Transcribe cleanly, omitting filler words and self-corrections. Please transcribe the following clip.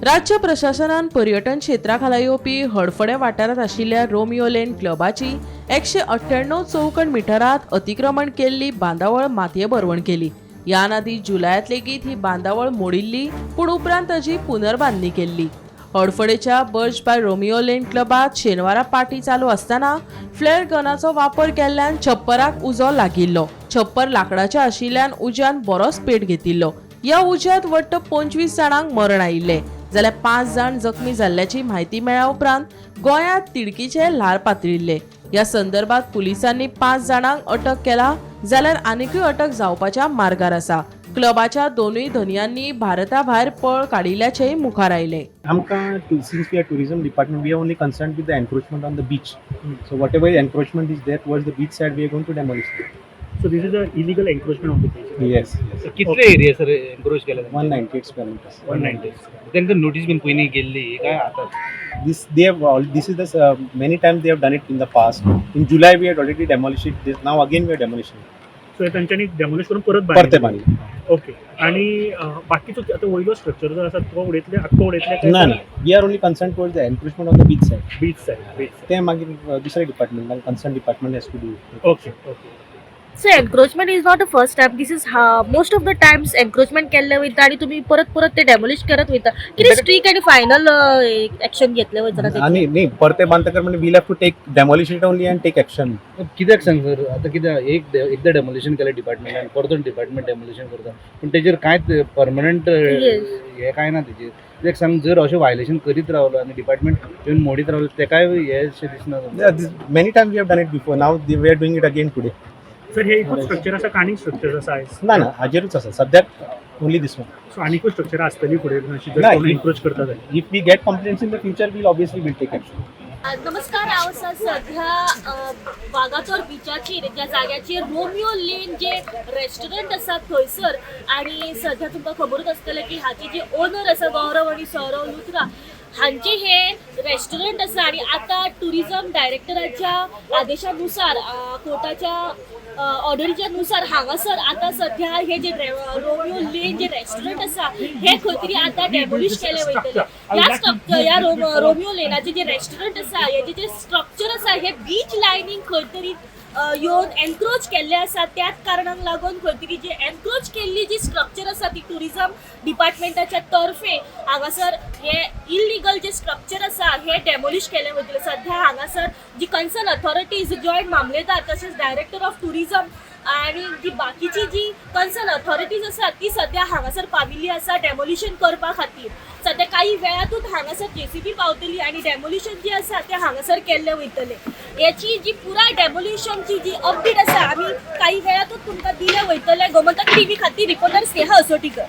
राज्य प्रशासनान पर्यटन क्षेत्रा खाला येवपी हडफडें वाठारांत आशिल्ल्या रोमियो लेन क्लबाची 198 चौखण मिटरांत अतिक्रमण केल्ली बांदावळ मातये भरवण केली. ह्यान आदीं जुलयांत लेगीत ही बांदावळ मोडिल्ली, पूण उपरांत ताची पुनर्बांदणी केल्ली. हडफडेच्या बर्च बाय रोमियो लेन क्लबात शेनवारा पार्टी चालू आसतना फ्लेअर गनाचो वापर केल्ल्यान छप्पराक उजो लागिल्लो. छप्पर लांकडाचें आशिल्ल्यान उज्यान बरोच पेट घेतिल्लो. ह्या उज्यांत वट्ट 25 जाणांक मरण आयिल्लें, जाल्यार पांच जाण जखमी जाल्ल्याची म्हायती मेळ्ळ्या उपरांत गोंयांत तिडकीचें ल्हार पातळिल्लें. ह्या संदर्भात पुलिसांनी पांच जाणांक अटक केला, जाल्यार आनिकूय अटक जावपाच्या मार्गार आसा. क्लबाच्या दोनूय धनयांनी भारता भायर पळ काडिल्ल्याचेंय मुखार आयलें. आमकां, since we are tourism department, we are only concerned with the encroachment on the beach. So whatever encroachment is there towards the beach side, we are going to demolish it. So this is a illegal encroachment on the beach? Yes. कितले area sir एन्क्रोच केला? 198 square meters. 190. तांकां notice बीन पयलीं गेल्ली काय आतां? This they have all. This is the many times they have done it in the past. In July we had already demolished it. This, now again we are demolishing it. So तांच्यांनी demolish करून परत परते बांदले. Okay, आणि बाकीचो आतां वयलो structure जो आसा तो उडयतले, आख्खो उडयतले? ना ना, we are only concerned towards the encroachment on the beach side. Beach side, beach. ते मागीर दुसरे department, concerned department has to do. Okay. So encroachment is not a first time. This is most of the times encroachment केल्ले वयता आणि तुम्ही परत परत ते डेमोलिश करत वयता. कितें स्ट्रीक आणि फायनल एक्शन घेतले वयता ताचेर? आणि नाही, परते बांधतकर म्हणजे we'll have to take demolish it only and take action. कित्याक सांग सर, आतां कित्याक एक एकदां डेमोलिशन केलें डिपार्टमेंटान, परतून डिपार्टमेंट डेमोलिशन करता, पूण तेजेर कांयच परमनंट हें कांय ना तेजेर. कित्याक सांग, जर अशें वायलेशन करीत रावलो आनी डिपार्टमेंट येवन मोडीत रावलो, तेकाय हें अशें दिसना. Yeah, this, many times we have done it before. Now we are doing it again today. Sir, हे एकूच स्ट्रक्चर आसा का आनीक स्ट्रक्चर आसा आयज? ना ना, हाजेरूच आसा सद्याक, ओनली this one. सो आनिकूय स्ट्रक्चर आसतली फुडें अशी जर ना, कोण एन्क्रोच करता जाल्यार? If we get complaints in the future, we'll obviously will take action. नमस्कार, हांव आसा सध्या वागातोर बिचाचेर, ज्या जाग्याचेर रोमियो लेन जे रेस्टॉरंट आसा थंयसर. आणि सध्या तुमकां खबरूच आसतलें की हाचे जे ओनर आसा गौरव आनी सौरव लुथरा हांचे हे रेस्टॉरंट आसा. आणि आतां टुरिझम डायरेक्टराच्या आदेशानुसार, कोर्टाच्या ऑर्डरीच्या नुसार हांगासर आतां सध्या हे जे रोमियो लेन जे रेस्टॉरंट आसा हे खंय तरी आतां डेमोलिश केलें वयतलें. ह्या स्ट्रक्चर, ह्या रोमियो लेनाचे जे रेस्टॉरंट आसा हेजे जे स्ट्रक्चर आसा हे बीच लायनीक खंय तरी येवन एनक्रोच केल्ले आसा. त्याच कारणाक लागून खंय तरी जे एनक्रोच केल्ली जी स्ट्रक्चर आसा ती टुरिझम डिपार्टमेंटाच्या तर्फे हांगासर हे इलिगल जे स्ट्रक्चर आसा हे डेमोलिश केले वयतले. सध्या हांगासर जी कन्सर्न अथॉरिटीज, जॉयंट मामलेदार तशेंच डायरेक्टर ऑफ टुरिझम आणि जी बाकीची जी कन्सर्न अथॉरिटीज आसा ती सध्या हांगासर पाविल्ली आसा डेमोलिशन करपा खातीर. सध्या काही वेळातूच हांगासर जेसीबी पावतली आणि डेमोलिशन जे आसा ते हांगासर केल्ले वयतले. याची जी पुराय डेमोलिशनची जी अपडेट आसा आमी काही वेळातूच तुमकां दिले वयतले. गोमंतक टीव्ही खातीर रिपोर्टर स्नेहा असोटीकर.